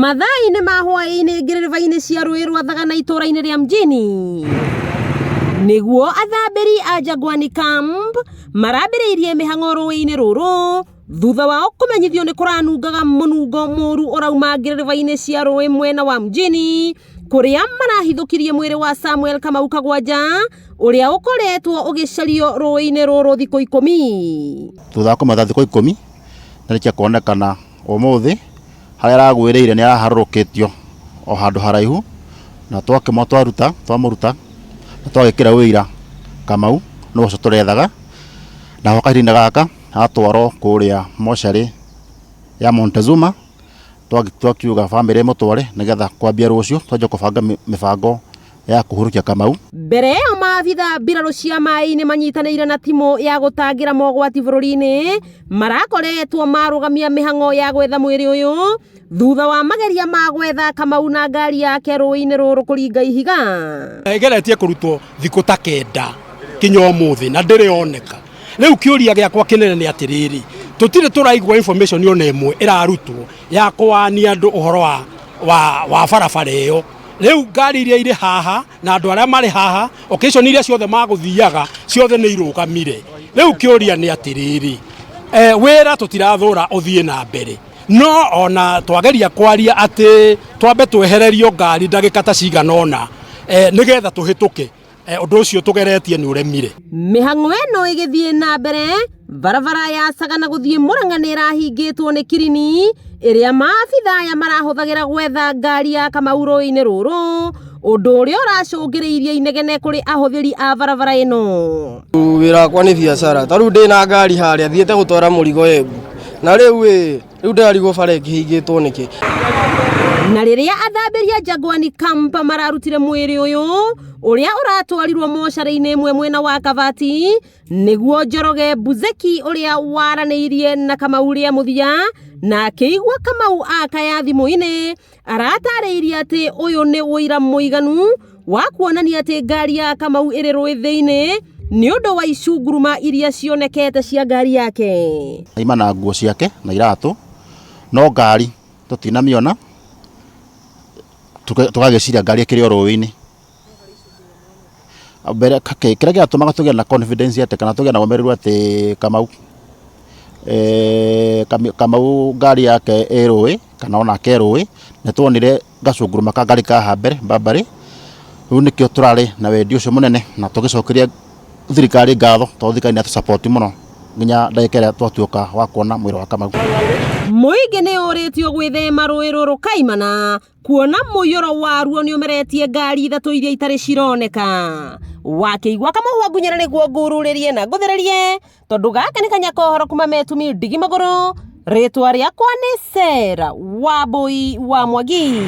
Mathaa-inĩ ma hwaĩ-inĩ ngĩrĩrĩba-inĩ cia rũĩ rwa Thagana itũũra-inĩ rĩa Mjini nĩguo athambĩri a Jangwani Camp marambĩrĩirie mĩhang'o rũĩ-inĩ rũrũ thutha wao kũmenyithio nĩ kũranungaga mũnungo mũru ũrauma ngĩrĩrĩba-inĩ cia rũĩ mwena wa Mjini kũrĩa marahithũkirie mwĩrĩ wa Samuel Kamau Kagwanja ũrĩa ũkoretwo ũgĩcario rũĩ-inĩ rũrũ thikũ 10. Thutha wa kũmetha thikũ 10 nĩarĩkia kuonekana ũmũthĩ harĩa aragwĩrĩire nĩ araharũrũkĩtio o handũ haraihu na twakĩmwa twaruta twamũruta na twagĩkĩra ũira Kamau nĩwe ũcio tũrethaga na gwa kahinda gaka atwarwo kũrĩa mocarĩ ya Montezuma twakiuga bamĩrĩ ĩmũtware nĩgetha kwambia rũciũ twanjie kũbanga mĩbango ya kũhurũkia Kamau. Mbere ĩyo maabitha mbirarũ cia maĩ-inĩ manyitanĩire na timũ ya gũtangĩra mogwati bũrũri-inĩ marakoretwo marũgamia mĩhang'o ya gwetha mwĩrĩ ũyũ thutha wa mageria ma gwetha Kamau na ngari yake rũĩ-inĩ rũrũ kũringa ihiga. Ĩgeretie kũrutwo thikũ ta 9 kinya ũmũthĩ na ndĩrĩ yoneka. Rĩu kĩũria gĩakwa kĩnene nĩ atĩrĩrĩ, tũtirĩ tũraigua information ona ĩmwe ĩrarutwo ya kũwania andũ ũhoro wa barabara ĩyo. Rĩu ngari iria irĩ haha na andũ arĩa marĩ haha, occasion iria ciothe magũthiaga ciothe nĩ irũgamire. Rĩu kĩũria nĩ atĩrĩrĩ, wĩra tũtirathũra ũthiĩ na mbere, no ona twageria kwaria atĩ twambe twehererio ngari ndagĩka ta cigana ũna, nĩgetha tũhĩtũke, ũndũ ũcio tũgeretie nĩ ũremire. Mĩhang'o ĩno ĩgĩthiĩ na mbere, barabara ya Sagana gũthiĩ Murang'a nĩ ĩrahingĩtwo nĩ kirini ĩrĩa maabitha aya marahũthagĩra gwetha ngari ya Kamau rũĩ-inĩ rũrũ, ũndũ ũrĩa ũracũngĩrĩirie inegene kũrĩ ahũthĩri a barabara ĩno. Wĩra wakwa nĩ biacara, ta rĩu ndĩna ngari harĩa thiĩte gũtwara mũrigo Embu, na rĩu ĩ, rĩu ndĩrarigwo bara ĩkĩhingĩtwo nĩkĩ. Na rĩrĩa athambĩri a Jangwani Camp mararutire mwĩrĩ ũyũ ũrĩa ũratwarirwo mocarĩ-inĩ ĩmwe mwena wa Kabati, nĩguo Njoroge Buzeki ũrĩa waranĩirie na Kamau rĩa mũthia na akĩigua Kamau akaya thimũ-inĩ, aratarĩirie atĩ ũyũ nĩ ũira mũiganu wa kuonania atĩ ngari ya Kamau ĩrĩ rũĩ thĩinĩ nĩ ũndũ wa icunguruma iria cionekete cia ngari yake. Aima na nguo ciake na iratũ, no ngari tũtinamĩona, tũgagĩciria ngari ĩkĩrĩ o rũĩ-inĩ. Mbere kĩrĩa kĩratũmaga tũgĩe na confidence atĩ kana tũgĩe na ũmĩrĩru atĩ Kamau Kamau ngari yake ĩ rũĩ kana onake e rũĩ, nĩ tuonire gacunguruma ka ngari kaha mbere mbambarĩ, rĩu nĩkĩo tũrarĩ na wendi ũcio mũnene na tũgĩcokeria thirikari ngatho tondũ thirikari nĩ yatũ support mũno nginya ndagĩka ĩrĩa twatuĩka wa kuona mwĩrĩ wa Kamau. Mũingĩ nĩ ũrĩtio gwĩthema rũĩ rũrũ kaimana kuona mũiyũro waruo nĩ ũmeretie ngari 3 iria itarĩ cironeka. Wakĩigua kamũhwa ngunyĩra nĩguo ngururĩrie na ngũthĩrĩrie tondũ gaka nĩ kanya kohoro kuma metumi ndigi magũrũ. Rĩtwa rĩakwa nĩ Sarah Wambui wa Mwangi.